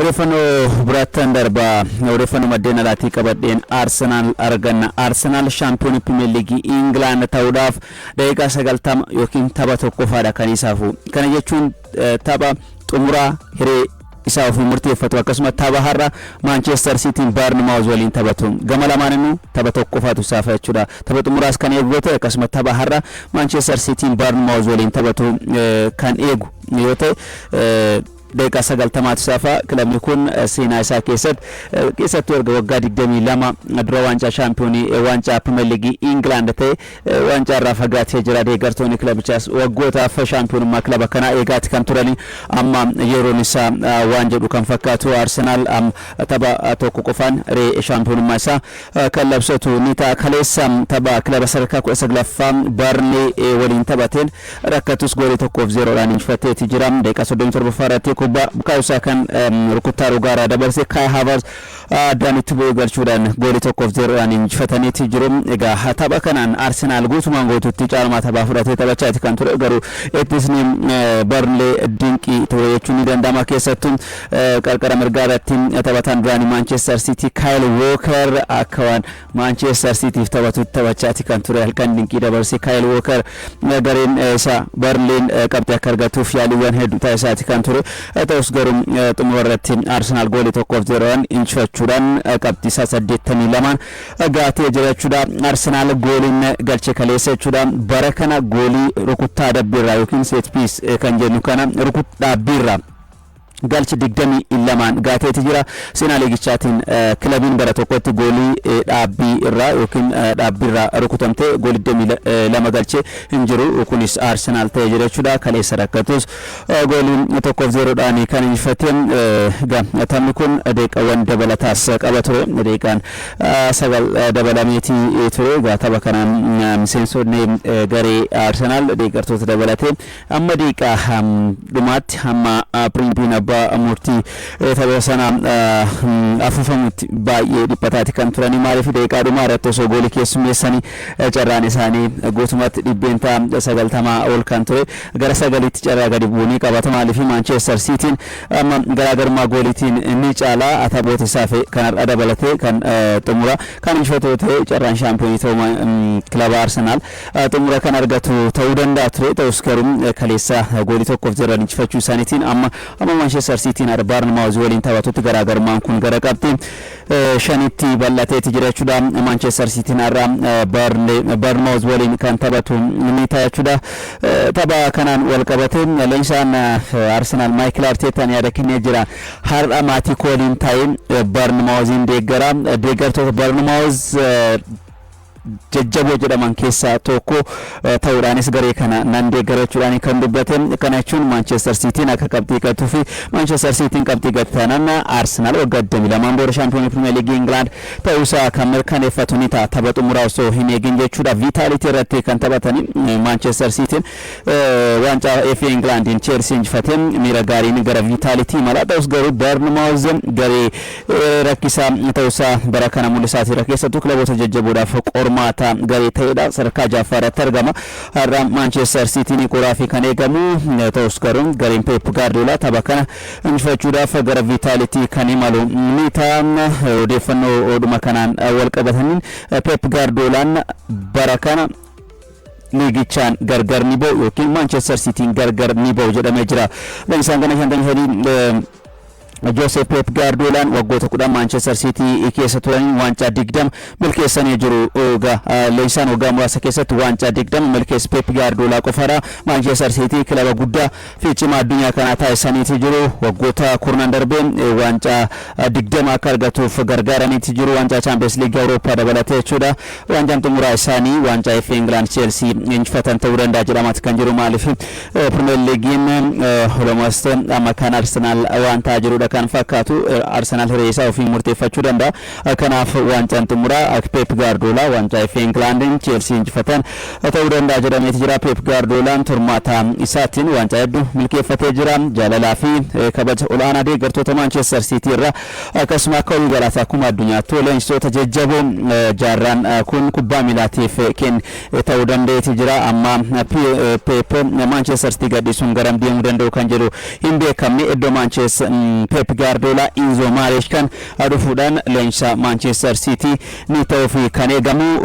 Odeeffannoo biraattan darbaa. Odeeffannoo maddeen alaatii qabadheen Arsenaal arganna. Arsenaal shaampiyoonii Pirimeer Liigii Ingilaand ta'uudhaaf daqiiqaa 90 yookiin tapha tokkofaadha kan isaafu. Kana jechuun tapha xumuraa hiree isaa ofii murteeffatu, akkasuma tapha har'a Maanchestar Siitiin Baarnimaawuz waliin taphatu. Gama lamaaninuu tapha tokkofaatu isaafa jechuudha. Tapha xumuraas kan eegu yoo ta'e, akkasuma tapha har'a Maanchestar Siitiin Baarnimaawuz waliin taphatu kan eegu yoo ta'e, daqiiqaa 90tu isaafa. Kilabni kun seenaa isaa keessatti, keessattuu erga waggaa 22 dura waancaa shaampiyoonii, waancaa Pirimeer Liigii Ingilaand ta'e, waancaa irraa fagaatee jira. Deeggartoonni kilabichaas waggootaaf shaampiyoonummaa kilaba kanaa eegaati kan turani. Amma yeroon isaa waan jedhu kan fakkaatu, Arsenaal tapha tokko qofaan ree shaampiyoonummaa isaa kan labsatu ni ta'a. Kaleessa tapha kilaba sadarkaa 19ffaa Barnee waliin taphateen rakkatus goolii 1-0dhaan injifateeti jira. Daqiiqaa 37ffaa irratti kubbaa Bukaayoo Saakaan rukuttaa rogaarraa dabarse Kaay Haavaarz addaan itti bu'ee galchuudhaan goolii 1-0dhaan injifataniiti jiru. Egaa tapha kanaan Arsenaal guutumaan guutuutti caalmaa taphaa fudhatee taphachaati kan ture, garuu ittisni Barnlee dinqii ture jechuun ni danda'ama. Keessattuu qarqara mirgaa irratti taphataan duraanii Maanchestar Siitii Kaayil Wooker akka waan Maanchestar Siitiif taphatutti taphachaati kan ture. Halkan dinqii dabarse Kaayil Wooker gareen isaa Barnleen qabxii akka argatuuf yaaliiwwan hedduu taasisaati kan ture. Ta'us garuu xumura irratti Arsenaal goolii 1-0dhaan injifachuudhaan qabxii isaa 82n gaatee jira jechuudha. Arsenaal gooliin galche kaleessa jechuudha. Bara kana goolii rukuttaa adabbiirraa yookiin set piece kan jennu kana rukuttaa dhaabbiirraa galchi 22n gaateeti jira. Seenaa liigichaatiin kilabiin bara tokkotti goolii dhaabbii irraa yookiin dhaabbii irraa rukutamtee goolii 22 galchee hin jiru. Kunis Arsenaal ta'ee jira jechuudha. Kaleessa rakkatus goolii 1-0dhaan kan injifate. Egaa taphni kun daqiiqaawwan dabalataas qaba ture. Daqiiqaan 9 dabalameeti ture. Egaa tapha kanaan miseensonni garee Arsenaal deeggartoota dabalatee amma daqiiqaa dhumaatti, hamma piriimpiin abbaa murtii tapha sana afuufamutti baay'ee dhiphataati kan turanii. Maaliif? Daqiiqaa dhumaa irratti osoo goolii keessummeessanii carraan isaanii guutumatti 90% ol kan ture gara sagaliitti carraa gadi bu'uu qabata. Maaliif? Maanchestar Siitiin amma garaagarummaa gooliitiin ni caala. Taphoota isaaf kan har'a dabalatee kan xumura kan injifatoo ta'e, carraan shaampiyoonii ta'uu kilaba Arsenaal xumura kan argatu ta'uu danda'a ture. Ta'us garuu kaleessa goolii 1-0n injifachuu isaaniitiin amma Maanchestar Siitiin Baarnmaawuz waliin taphatutti garaagarummaan kun gara qabxii shanitti bal'ateeti jira jechuudha. Maanchestar Siitiin har'a Baarnmaawuz waliin kan taphatu ni ta'a jechuudha. Tapha kanaan wal qabate leenjisaan Arsenaal Maayikil Arteetaan yaada kennee jira. "Har'a maatii koo waliin taa'ee Baarnmaawuziin deeggara. Deeggartoota Baarnmaawuz jajjaboo jedhaman keessaa tokko ta'uudhaanis garee kana nan deeggara" jechuudhaan kan dubbate. Kana jechuun Maanchestar Siitiin akka qabxii qabatuu fi Maanchestar Siitiin qabxii gatanan Arsenaal waggaa 22 booda shaampiyoonii Pirimeer Liigii Ingilaand ta'uusaa kan mirkaneeffatu ni ta'a. Tapha xumuraa osoo hin eegin jechuudha. Viitaalitii irratti kan taphatanii Maanchestar Siitiin waancaa FA Ingilaandiin Cheelsii injifatee miira gaariin gara Viitaalitii imala. Ta'us garuu Bournemouth garee rakkisaa ta'uusaa bara kana mul'isaa jira. Keessattuu kilaboota jajjaboodhaaf qormaata garee ta'edha. Sadarkaa ja'affaa irratti argama. Har'a Maanchestar Siitiin qoraa fi kan eegamu ta'us garuu gareen Pep Guardiola tapha kana injifachuudhaaf gara Viitaalitii kan imalu ni ta'a. Odeeffannoo oduma kanaan wal qabataniin Pep Guardiolaan bara kana liigichaan gargar ni ba'u yookiin Maanchestar Siitiin gargar ni ba'u jedhamee jira. Leenjisaan gana 53 Joseph Pep Guardiolaan waggoota 10 Manchester City keessa turaniin waancaa 20 milkeessanii jiru. Egaa leenjisaan waggaa muraasa keessatti waancaa 20 milkeesse Pep Guardiola qofaadha. Manchester City kilaba guddaa fi cimaa addunyaa kanaa taasisaniiti jiru. Waggoota kurnan darbee waancaa 20 akka argatuuf gargaaraniiti jiru. Waancaa Champions League Awurooppaa dabalatee jechuudha. Waancaan xumuraa isaanii waancaa FA England Chelsea injifatan ta'uu danda'a jedhamaati kan jiru. Maaliif? Premier Leaguein almost amma kan Arsenal waan ta'aa jirudha kan fakkaatu. Arsenal hiree isaa ofii murteeffachuu danda'a. Kanaaf waancaan xumuraa Pep Guardiola waancaa FA Englandin Chelsea injifatan ta'uu danda'a jedhameeti jira. Pep Guardiolaan turmaata isaatiin waancaa hedduu milkeeffatee jira. Jaalalaa fi kabaja olaanaa deeggartoota Manchester City irraa, akkasuma akka walii galaatti akkuma addunyaattuu leenjisoota jajjaboo jaarraan kun kubbaa miilaatiif kenne ta'uu danda'eeti jira. Amma Pep Manchester City gadhiisuun garam deemuu danda'u kan jedhu hin beekamne. Iddoo Manchester Pep Pep Guardiola, Enzo Maresca dhufuudhaan leenjisaa Manchester City ni ta'uu fi kan eegamu.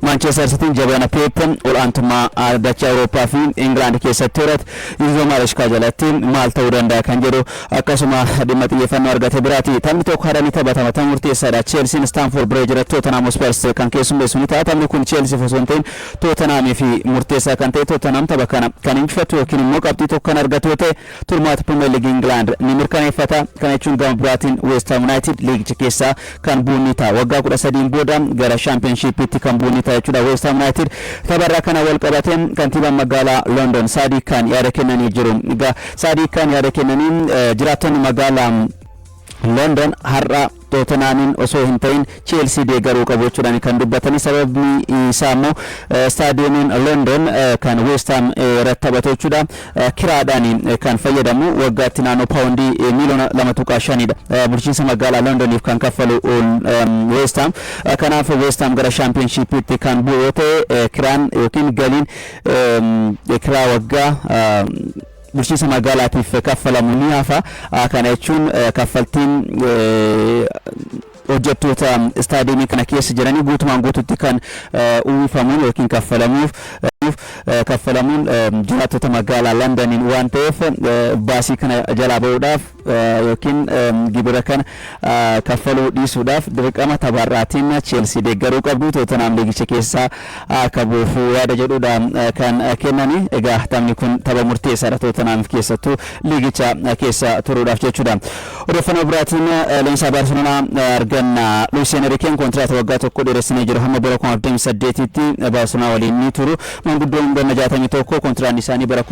Manchester Cityn jabana Pep ol'aantummaa dachee Awurooppaa fi England keessatti horate Enzo Maresca jalatti maal ta'uu danda'a kan jedhu akkasuma dhimma xiyyeeffannoo argate biraati. Taphni tokko hadhanii taphatama, tapha murteessaadha. Chelsean Stamford Bridge irratti Tottenham Hotspurs kan keessummeessu ni ta'a. Taphni kun Chelsea osoo hin ta'in Tottenhamii fi murteessaa kan ta'e, Tottenham tapha kana kan injifatu yookiin immoo qabxii tokko kan argatu yoo ta'e turmaata Premier League England ni mirkaneeffata. Kana jechuun gama biraatiin West Ham United liigicha keessaa kan bu'u ni ta'a. Waggaa 13n booda gara Championshipitti kan bu'u ni ta'a jechuudha. West Ham United tapharraa kana wal qabate kantiibaan magaalaa London Sadiq Khan yaada kennanii jiru. Egaa Sadiq Khan yaada kennanii jiraattonni magaalaa London har'a Tottenhamiin osoo hin ta'in Chelsea deeggaruu qabu jechuudhaan kan dubbatanii. Sababni isaa immoo staadiyeemiin London kan West Ham irratti taphatu jechuudha, kiraadhaan kan fayyadamu waggaatti naannoo paawundii miiliyoona 2.5dha bulchiinsa magaalaa Londoniif kan kaffalu West Ham. Kanaaf West Ham gara Championshipitti kan bu'u yoo ta'e, kiraan yookiin galiin kiraa waggaa bulchiinsa magaalaatiif kaffalamu ni hafa. Kana jechuun kaffaltiin hojjettoota istaadiyeemii kana keessa jiranii guutumaan guututti kan uwwifamuun yookiin kaffalamuun jiraattota magaalaa Londoniin waan ta'eef, baasii kana jalaa ba'uudhaaf yookiin gibira kana kaffaluu dhiisuudhaaf dirqama tapharraatiin Chelsea deeggaruu qabdu, Tottenham liigicha keessaa akka buufu yaada jedhudha kan kennani. Egaa taphni kun tapha murteessaadha Tottenham keessattuu liigicha keessa turuudhaaf jechuudha. Odeeffannoo biraatiin leenjisaa Baarseloonaa arganna. Luis Enriqueen kontiraata waggaa tokko dheeressanii jiru. Hamma bara 2028tti Baarseloonaa waliin ni turu. Manguddoon ganna 61 kontiraanni isaanii bara